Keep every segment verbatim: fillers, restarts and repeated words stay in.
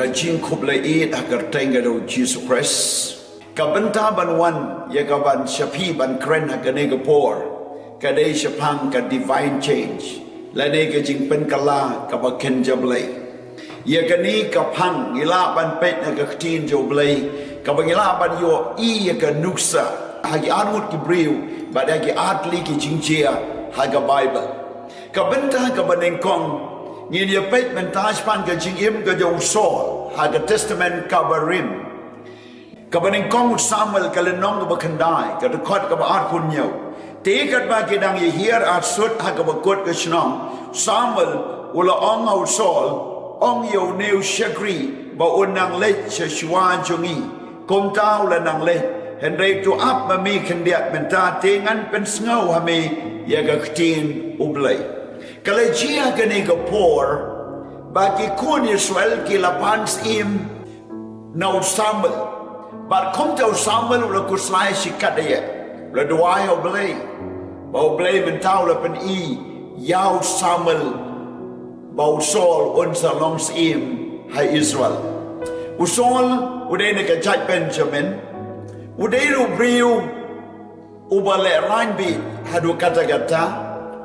Jingkhublei ïeit ha ka kyrteng ka jong u Jisu Khrist. Ka bynta ban wan ïa ka ban sha phi ban kren ha kane ka por, ka dei shaphang ka divine change, lane ka jingpynkylla kaba kynja Blei. Ïa kane ka phang ngi lah ban peit na ka ktien jong U Blei, kaba ngi lah ban ïohi ïa ka nuksa ha ki arngut ki briew bad ha ki artylli ki jingjia ha ka Baibl. Ka bynta kaba nyngkong, ngin ïa peit mynta shaphang ka jingim ka jong u Saul ha ka Testament kaba rim. Kaba nyngkong u Samuel, ka lynnong kaba khyndai, ka dkhot kaba arphew hynñiew. Te katba ki dang ïa hiar arsut ha kaba kut ka shnong, Samuel u la ong ha u Saul, ong ïa une u shakri ba un nang leit sha shuwa jong ngi. Kumta u la nang leit, hynrei to ap ma me khyndiat mynta, te ngan pynsngew ha me ïa ka ktien U Blei. Ka la jia kane ka por ba ki khun Israel ki la pan syiem na u Samuel. Bad kumta u Samuel u la khuslai shikatdei, u la duwai ha U Blei, ba U Blei mynta u la pyni ïa u Samuel ba u Saul un sa long syiem ha Israel. U Saul u dei na ka jaid Benjamin, u dei u briew uba lehraiñ bha haduh katta katta,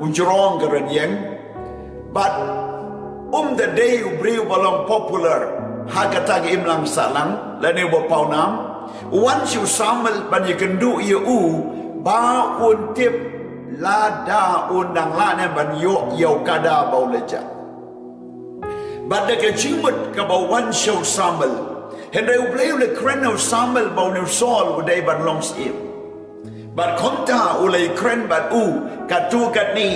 u jrong ka rynïeng. Bad um da dei u briew ba long popular ha kata ka imlang sahlang, lane uba pawnam. U wan sha u Samuel ban ïakynduh ïa u ba un tip lada un nang lah ne ban ïoh ïa u kada ba u la jah. Bad da ka jingmut kaba u wan sha u Samuel, hynrei U Blei u la kren ha u Samuel ba une u Saul u dei ban long syiem. Bad kumta u la ïakren bad u katto katne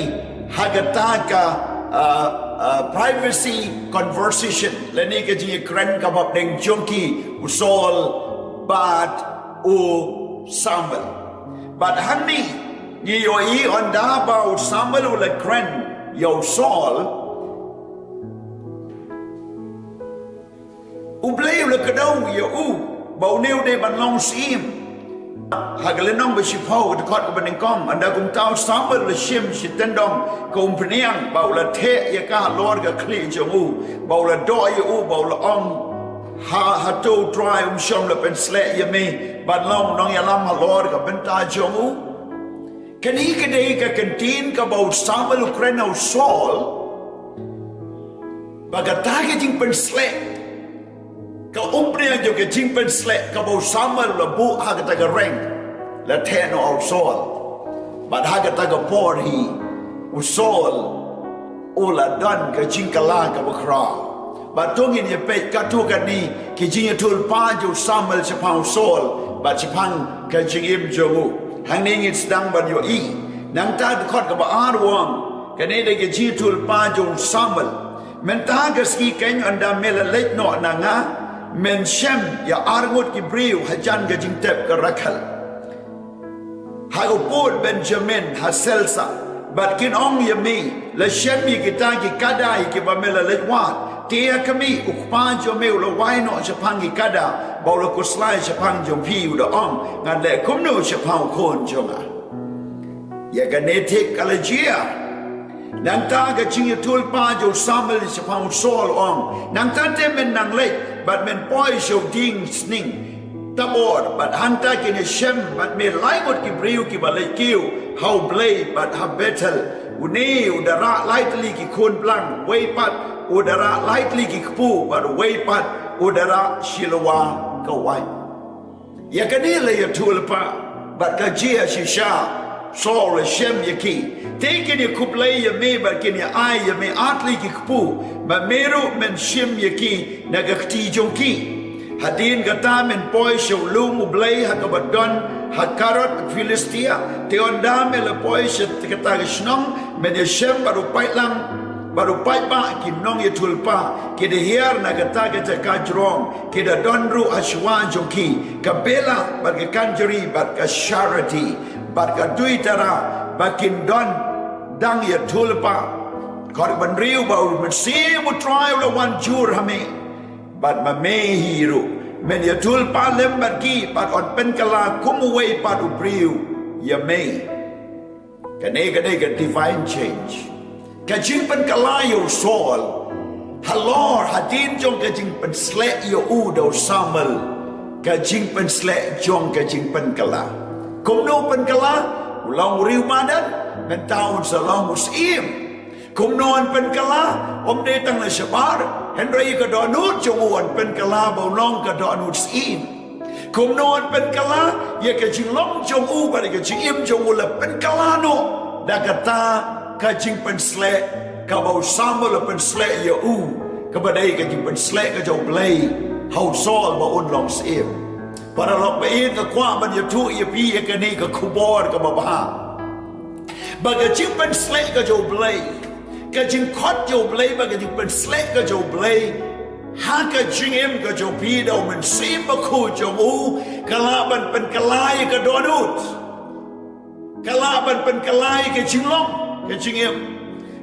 ha kata ka, ah, ah, privacy conversation, lane ka jingïakren kaba hapdeng jong ki, u Saul bad u Samuel. Bad hangne ngi ïohi, ynda ba u Samuel u la kren ïa u Saul, U Blei u la kdew ïa u ba une u dei ban long syiem. Ha ka lynnong ba shiphew, ka dkhot kaba nyngkong, ynda kumta u Samuel u la shim shi tyndong ka umphniang bad u la theh ïa ka halor ka khlieh jong u, bad u la doh ïa u bad u la ong, ha, hato U Trai um shym la pynsleh ïa me ban long nongïalam halor ka bynta jong u? Kane ka dei ka kyntien kaba u Samuel u kren ha u Saul. Bad kata ka jingpynsleh, ka umphniang jong ka jingpynsleh kaba u Samuel u la buh ha kata ka reng, la theh noh ha u Saul. Bad ha kata ka por hi u Saul u la don ka jingkylla kaba khraw. Bad to ngin ïa peit katto katne ki jingïathuhlypa jong u Samuel shaphang u Saul bad shaphang ka jingim jong u. Hangne ngin sdang ban ïohi. Nangta dkhot kaba ar u ong, kane dei ka jingïathuhlypa jong u Samuel. Mynta ka sngi keiñ, ynda me la leit noh na nga, men shem ïa arngut ki briew hajan ka jingtep ka Rakhel, ha u pud Benjamin, ha Selsa. Bad kin ong ïa me, la shem ïa kita ki kada ïa kiba me la leit wad. Te ïa kane u kpa jong me u la wai noh shaphang ki kada, bad u la khuslai shaphang jong phi, u da ong, ngan leh kumno shaphang u khun jong nga? Ïa kane thik ka la jia. Nangta ka jingïathuhlypa jong u Samuel shaphang u Saul u ong, nangta te men nang leit bad men poi sha u dieng sning Tabor, bad hangta kin ïashem bad me lai ngut ki briew kiba leit kiew ha U Blei bad ha Bethel. Une u da rah lai tylli ki khun blang, uwei pat u da rah lai tylli ki kpu, bad uwei pat u da rah shi lywa ka waiñ. Ïa kane la ïathuhlypa bad ka jia shisha. Saul u la shem ïa ki. Te kin ïakhublei ïa me bad kin ïa ai ïa me ar tylli ki kpu, bad me ruh men shim ïa ki na ka kti jong ki. Hadien kata men poi sha u lum U Blei ha kaba don ha Kerioth Philistia. Te ynda me la poi sha kata ka shnong, men ïashem bad u paidlang bad u paidbah, ki nongïathuhlypa, ki da hiar na kata ka jaka jrong, ki da don ruh ha shuwa jong ki ka bela bad ka kanjri bad ka sharati bad ka duitara, ba kin don dang ïathuhlypa. Dkhot ba hynriew, bad U Mynsiem U Trai u la wan jur ha me, bad ma me hi ruh men ïathuhlypa lem bad ki, bad yn pynkylla kum uwei pat u briew ïa me. Kane ka dei ka divine change. Ka jingpynkylla ïa u Saul Halor hadien jong ka jingpynsleh ïa u da u Samuel, ka jingpynsleh jong ka jingpynkylla. Kumno pynkylla? U long u riew madan, mynta un sa long u syiem. Kumno yn pynkylla? Ym dei tang na shabar, hynrei ka dohnud jong u yn pynkylla ba un long ka dohnud syiem. Kumno yn pynkylla? Ïa ka jinglong jong u bad ïa ka jingim jong u la pynkylla noh da kata ka jingpynsleh kaba u Samuel u la pynsleh ïa u, kaba dei ka jingpynsleh ka jong u Blei ha u Saul ba un long syiem. Paralok ba ïeit, nga kwah ban ïathuh ïa phi ïa kane ka khubor kaba bha. Ba ka jingpynsleh ka jong u Blei, ka jingkhot jong u Blei, ba ka jingpynsleh ka jong u Blei ha ka jingim ka jong phi da u Mynsiem Bakhuid jong u, ka lah ban pynkylla ïa ka dohnud. Ka lah ban pynkylla ïa ka jinglong ka jingim.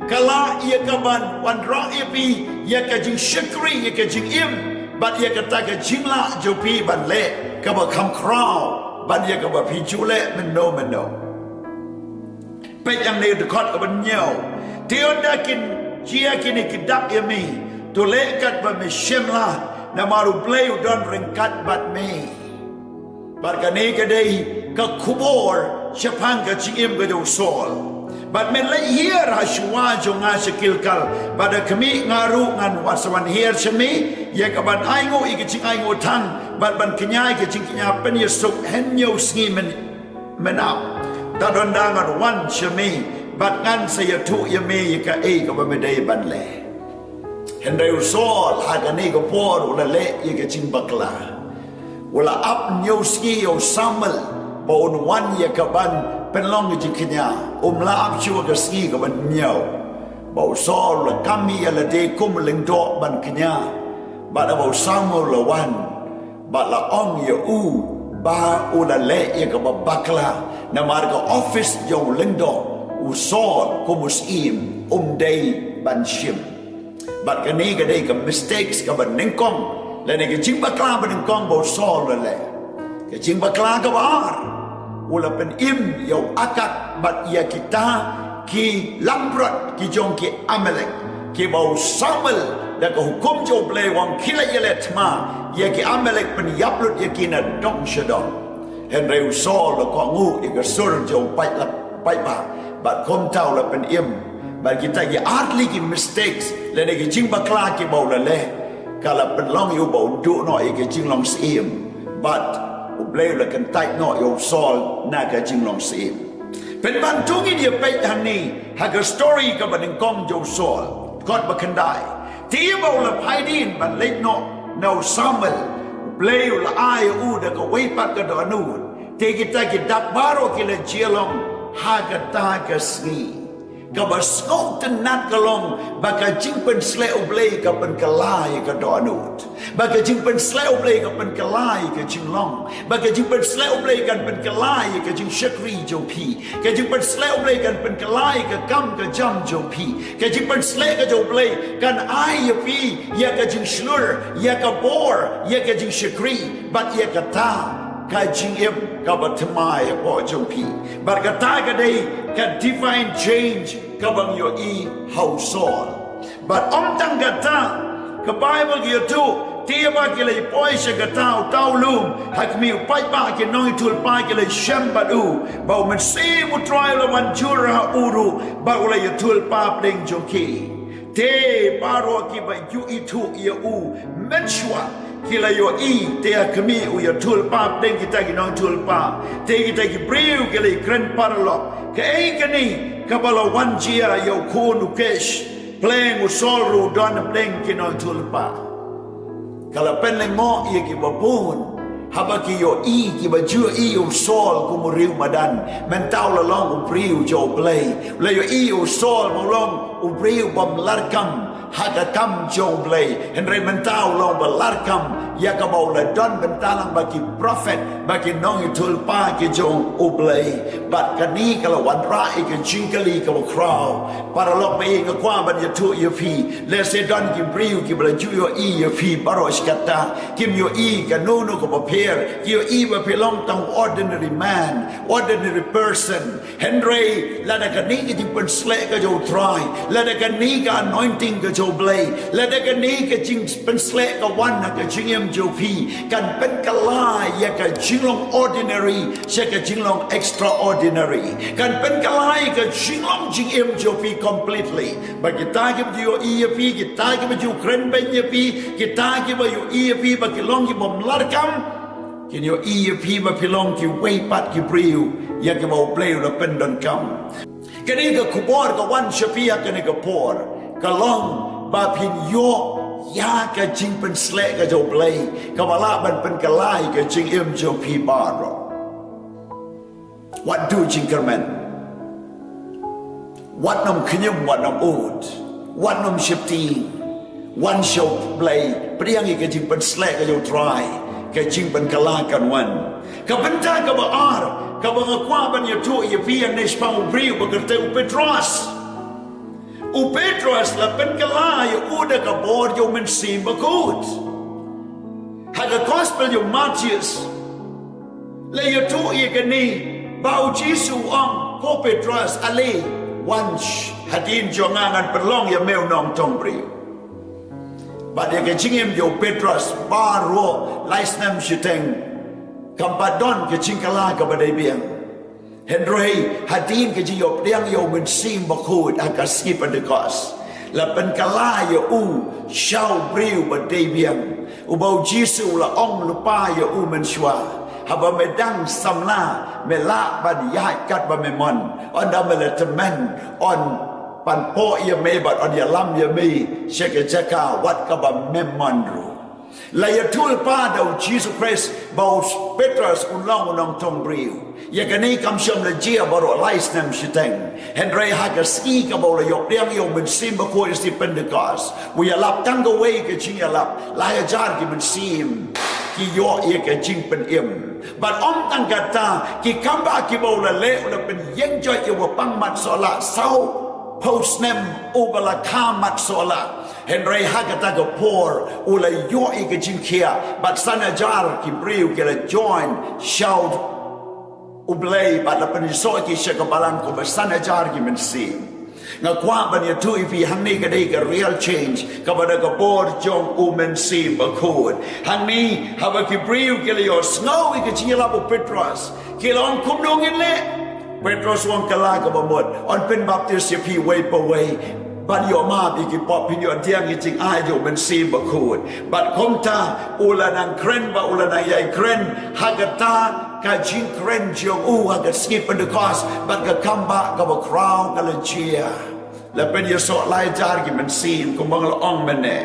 Ka lah ïa ka ban wanrah ïa phi ïa ka jingshakri, ïa ka jingim, bad ïa kata ka jinglah jong phi ban leh kaba kham khraw ban ïa kaba phi ju leh mynno mynno. Peit hangne, dkhot kaba hynñiew. Te ynda kin jia kine ki dak ïa me, to leh katba me shem lad, namar u Blei u don ryngkat bad me. Bad kane ka dei ka khubor shaphang ka jingim ka jong u Saul. Bad men leit hiar ha shuwa jong nga sha Gilgal, bad ha khmih, nga ruh ngan wan sa wan hiar sha me ïa ka ban ainguh ïa ka jingainguh thang, bad ban kñia ïa ka jingkñia pynïasuk. Hynñiew sngi men mynap, tad ynda ngan wan sha me bad ngan sa ïathuh ïa me ïa kaei kaba me dei ban leh. Hynrei u Saul ha kane ka por u la leh ïa ka jingbakla. U la ap hynñiew sngi ïa u Samuel ba un wan ïa ka ban pynlong ka jingkñia. Um lah ap shuh ka sngi kaba hynñiew. Ba u Saul u la kam ïa lade kum u lyngdoh ban kñia. Bad ba u Samuel u la wan bad la ong ïa u ba u la leh ïa kaba bakla, namar ka office jong u lyngdoh, u Saul kum u syiem um dei ban shim. Bad kane ka dei ka mistakes kaba nyngkong, lane ka jingbakla ba nyngkong ba u Saul u la leh. Ka jingbakla kaba ar, u la pynim ïa u Agag bad ïa kita ki langbrot ki jong ki Amalek, kiba u Samuel da ka hukum jong u Blei u ong, khie leit ïaleh thma ïa ki Amalek, pynïap lut ïa ki na dong sha dong. Hynrei u Saul u la kohnguh ïa ka sur jong u paid la, paidbah, bad kumta u la pynim. Bad kita ki ar tylli ki mistakes lane ki jingbakla kiba u la leh, ka la pynlong ïa u ba un duh noh ïa ka jinglong syiem, bad u Blei u la kyntait noh ïa u Saul na ka jinglong syiem. Pynban to ngin ïa peit hangne ha ka story kaba nyngkong jong u Saul, kot ba khyndai. Te ba u la phai dien ban leit noh na u Samuel, u Blei u la ai ïa u da kawei pat ka dohnud. Te kita ki dak baroh ki la jia long ha kata ka sngi. Kaba sngewtynnat ka long ba ka jingpynsleh u Blei ka pynkylla ïa ka dohnud. Ba ka jingpynsleh u Blei ka pynkylla ïa ka jinglong. Ba ka jingpynsleh u Blei kan pynkylla ïa ka jingshakri jong phi. Ka jingpynsleh u Blei kan pynkylla ïa ka kam ka jam jong phi. Ka jingpynsleh ka jong u Blei kan ai ïa phi ïa ka jingshlur, ïa ka bor, ïa ka jingshakri, bad ïa kata ka jingim kaba thymmai hapoh jong phi. Bad kata ka dei ka divine change kaba ngi ïohi ha u Saul. Bad ym tang kata, ka Baibl ka ïathuh, te ba ki la poi sha kata uta u lum, ha khmih, u paidbah, ki nongïathuhlypa ki la shem bad u ba u Mynsiem u Trai u la wan jur ha u ruh bad u la ïathuhlypa pdeng jong ki. Te baroh kiba ju ithuh ïa u mynshuwa ki la ïohi, te ha khmih u ïathuhlypa pdeng kita ki nongïathuhlypa. Te kita ki briew ki la ïakren, paralok, kaei kane kaba la wan jia ïa u khun u Kish? Pleng u Saul ruh u don pdeng ki nongïathuhlypa. Ka la pynlyngngoh ïa kiba bun haba ki ïohi, kiba ju ïohi ïa u Saul kum u riew madan. Mynta u la long u briew jong u Blei. U la ïohi ïa u Saul ba u long u briew bym larkam ha ka kam jong u Blei. Hynrei mynta u long ba larkam ïa kaba u la don bynta lang bad ki prophet, bad ki nongïathuhlypa ki jong u Blei. Bad kane ka la wanrah ïa ka jingkylli kaba khraw. Paralok ba ïeit, nga kwah ban ïathuh ïa phi, lehse don ki briew kiba la ju ïohi ïa phi baroh shi katta. Kim ïohi kano kano kaba pher, ki ïohi ba phi long tang ordinary man, ordinary person. Hynrei lada kane ka jingpynsleh ka jong u Trai, lada kane ka anointing ka jong U Blei, lada kane ka jingpynsleh ka wan ha ka jingim jong phi, kan pynkylla ïa ka jinglong ordinary sha ka jinglong extraordinary. Kan pynkylla ïa ka jinglong jingim jong phi completely. Ba kita kiba ju ïohi ïa phi, kita kiba ju kren beiñ ïa phi, kita kiba ju ïohi ïa phi ba ki long ki bym lah kam, kin ïohi ïa phi ba phi long kiwei pat ki briew ïa kiba U Blei u la pyndonkam. Kane ka khubor ka wan sha phi ha kane ka por, ka long ba phin ïoh ïa ka jingpynsleh ka jong U Blei kaba lah ban pynkylla ïa ka jingim jong phi baroh. Wat duh jingkyrmen. Wat nym khñium, wat nym ud, wat nym sheptieng. Wan sha U Blei, pdiang ïa ka jingpynsleh ka jong U Trai, ka jingpynkylla kan wan. Ka bynta kaba ar kaba nga kwah ban ïathuh ïa phi hangne shaphang u briew ba kyrteng u Petros. U Petros la pynkylla ïa u da ka bor jong U Mynsiem Bakhuid. Ha ka Gospel jong u Mathaios la ïathuh ïa kane ba U Jisu u ong, ko Petros, ale, wan hadien jong nga, ngan pynlong ïa me u nongtong briew. Bad ïa ka jingim jong u Petros baroh lai snem shiteng kam pat don ka jingkylla kaba dei biang. Hynrei hadien ka jingïoh pdiang ïa U Mynsiem Bakhuid ha ka sngi Pentekost, la pynkylla ïa u sha u briew ba dei biang, uba U Jisu u la ong lypa ïa u mynshuwa, haba me dang samla me lah ban ïaid katba me mon, ynda me la tymmen yn pynpoh ïa me bad yn ïalam ïa me sha ka jaka wat kaba mem mon ruh. La ïathuh lypa da U Jisu Khrist ba u Petros un long u nongtong briew. Ïa kane kam shym la jia baroh lai snem shiteng. Hynrei ha ka sngi kaba u la ïoh pdiang ïa U Mynsiem Bakhuid, sngi Pentekost, u ïalap tang kawei ka jingïalap, lai hajar ki mynsiem ki ïoh ïa ka jingpynim. Bad ym tang kata, ki kambah kiba u la leh, u la pynïeng joit ïa uba pang mat sohlah, saw phew snem uba la kha mat sohlah. Hynrei ha kata ka por u la ïoh ïa ka jingkhiah bad san hajar ki briew ki la join sha U Blei bad la pynïasoh ki sha ka balang kumba san hajar ki mynsiem. Nga kwah ban ïathuh ïa phi, hangne ka dei ka real change kaba da ka bor jong U Mynsiem Bakhuid. Hangne haba ki briew ki la ïohsngew ïa ka jingïalap u Petros, ki la ong, kumno ngin leh? Petros u ong, kylla kaba mut, yn pynbaptis ïa phi uwei pa uwei ban ïoh map ïa ki pop, phin ïoh pdiang ïa ka jingai jong U Mynsiem Bakhuid. Bad kumta u la nang kren bad u la nang ïai kren ha kata ka jingkren jong u ha ka sngi Pentekost, bad ka kambah kaba khraw ka la jia. La pynïasoh lai hajar ki mynsiem kumba nga la ong mynne.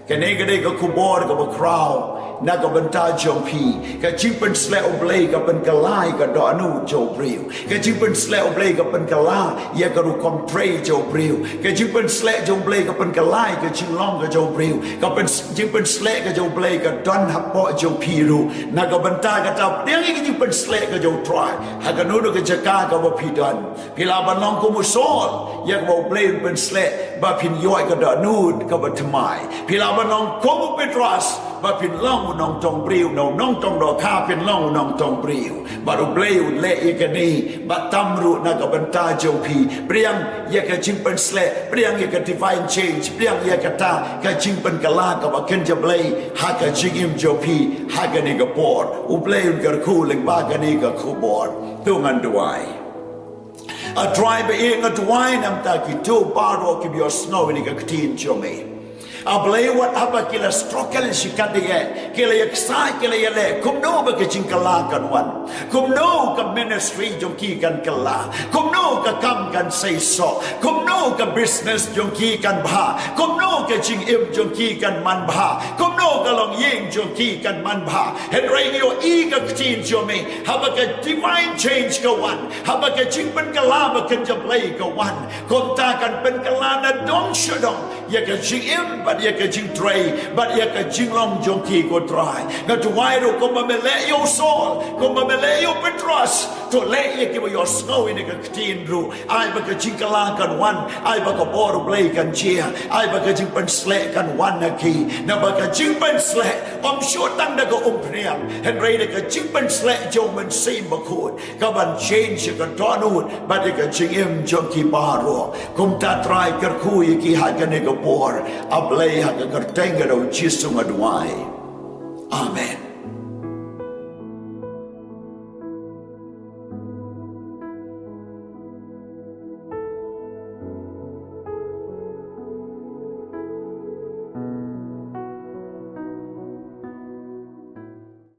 Kane ka dei ka khubor kaba khraw na ka bynta jong phi. Ka jingpynsleh U Blei ka pynkylla ïa ka dohnud jong u briew. Ka jingpynsleh U Blei ka pynkylla ïa ka rukom trei jong u briew. Ka jingpynsleh jong U Blei ka pynkylla ïa ka jinglong ka jong u briew. Ka pyn-, jingpynsleh ka jong U Blei ka don hapoh jong phi ruh. Na ka bynta kata, pdiang ïa ka jingpynsleh ka jong u Trai ha kano kano ka jaka kaba phi don. Phi lah ban long kum u Saul, ïa kaba U Blei un pynsleh ba phin ïoh ïa ka dohnud kaba thymmai. Phi lah ban long kum u Petros, ba phin long u nongtong briew, na u nongtong dohkha phin long u nongtong briew. Bad U Blei un leh ïa kane, bad tam ruh na ka bynta jong phi. Pdiang ïa ka jingpynsleh, pdiang ïa ka divine change, pdiang ïa kata ka jingpynkylla kaba kynja Blei ha ka jingim jong phi ha kane ka por. U Blei un kyrkhu lyngba kane ka khubor. To ngan duwai. A Trai ba ïeit, nga duwai na ka bynta kito baroh kiba ïohsngew ïa kane ka ktien jong me. A Blei, wat haba ki la struggle shikatdei, ki la ïaksaid, ki la ïaleh kumno ba ka jingkylla kan wan, kumno ka ministry jong ki kan kylla, kumno ka kam kan seisoh, kumno ka business jong ki kan bha, kumno ka jingim jong ki kan man bha, kumno ka longïing jong ki kan man bha. Hynrei ngi ïohi ka ktien jong me, haba ka divine change ka wan, haba ka jingpynkylla ba kynja Blei ka wan, kumta kan pynkylla na dong sha dong ïa ka jingim bad ïa ka jingtrei bad ïa ka jinglong jong ki, ko Trai. Nga duwai ruh kumba me leh ïa u Saul, kumba me leh ïa u Petros, to leh ïa kiba ïohsngew ïa kane ka ktien ruh. Ai ba ka jingkylla kan wan, ai ba ka bor U Blei kan jia, ai ba ka jingpynsleh kan wan ha ki. Naba ka jingpynsleh Ym shuh tang da ka umphniang, hynrei da ka jingpynsleh jong u Mynsiem Bakhuid, ka ban change ïa ka dohnud bad ïa ka jingim jong ki baroh. Kumta Trai kyrkhu ïa ki ha kane ka por. A Blei, ha ka kyrteng ka jong u Jisu nga duwai. Amen.